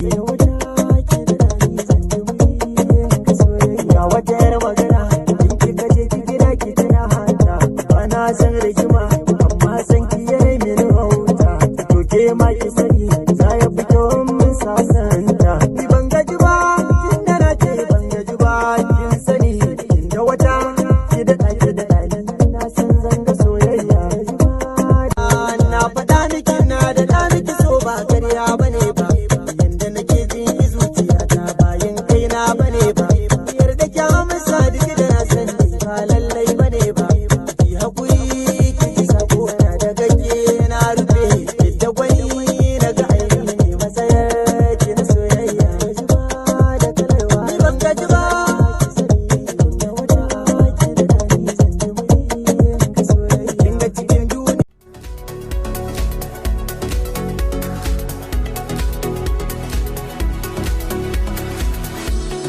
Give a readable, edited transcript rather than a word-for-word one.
Da wata ki da ni zan ji muri soyayya. Ga wata yar magana, in kika je ki gida ki tuna hata, ba na san rigima.